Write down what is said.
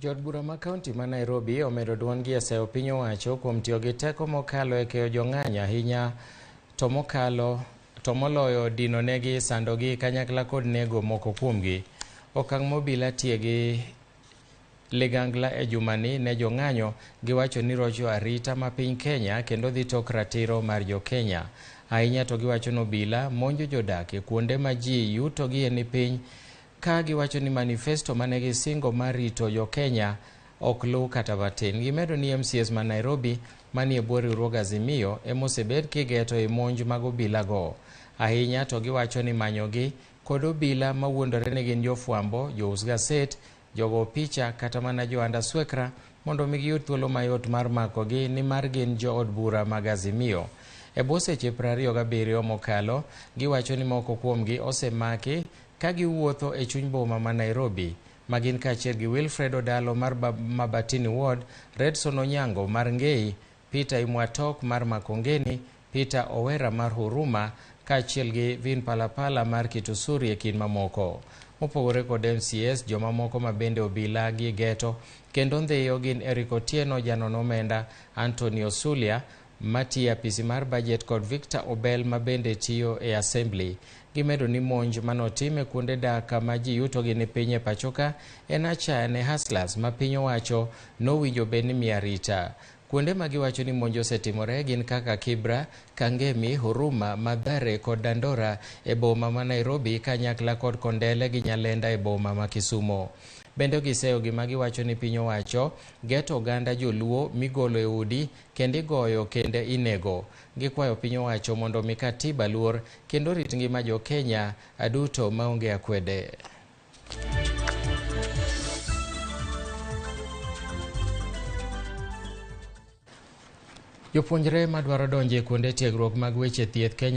Jood bura ma kaunti ma Nairobi omedo duondgi e seyo piny owacho kuom tiyo gi teko mokalo e keyo jong'anyo ahinya to mokalo to moloyo dino negi sandogi kanyakla kod nego moko kuomgi. Okang' ma obila tiye gi ligangla e jumani ne jong'anyo giwacho ni rocho arita ma piny Kenya kendo dhi tok ratiro mar jo Kenya. Ahinya to giwacho ni obila monjo jodak e kuonde ma ji yutogie ni piny ka giwacho ni manifesto mane gisingo mar rito jo Kenya ok luw kata matin. Gimedo ni MCAs ma Nairobi manie bwo riwruog Azimio emosebed kigeto e monj mag obila go. Ahinya to giwacho ni manyogi kod obila mawuondore ni gin jofwambo, jous gaset, jogo picha kata mana jo andaswekra mondo mi giyud thuolo mayot mar makogi nimar gin jood bura mag Azimio. E bwo seche 27 mokalo, giwacho ni moko kuomgi osemaki ka giwuotho e chuny boma ma Nairobi ma gin kaachiel gi Wilfred Odalo mar Mabatini Ward, Redson Onyango mar Ngei, Peter Imwatok mar Makongeni, Peter Owera mar Huruma kaachiel gi Vin Palapala mar Kitusuri e kind mamoko. Mopogore kod MCAs, jomamoko ma bende obila gi geto kendo ndhiyo gin Eric Otieno janon omenda, Anthony Osulia matiyo e apisi mar budget kod Victor Obel ma bende tiyo e assembly. Gimedo ni monj manotim e kuonde dak kama ji yutogi ni piny e pachoka en achaya ne hustlers ma piny owacho nowinjo bed ni miyo arita. Kuonde ma giwacho ni monj osetimore gin kaka Kibra, Kangemi, Huruma, Mathare kod Dandora e boma ma Nairobi kanyakla kod Kondele gi Nyalenda e boma ma Kisumo. Bende giseyo gima giwacho ni piny owacho geto oganda joluo migolo e udi kendo igoyo kendo inego. Gikwayo piny owacho mondo omi katiba luor kendo orit ngima jo Kenya duto maonge akwede. Jopuonjre madwaro donjo e kuonde tiegruok mag weche thieth Kenya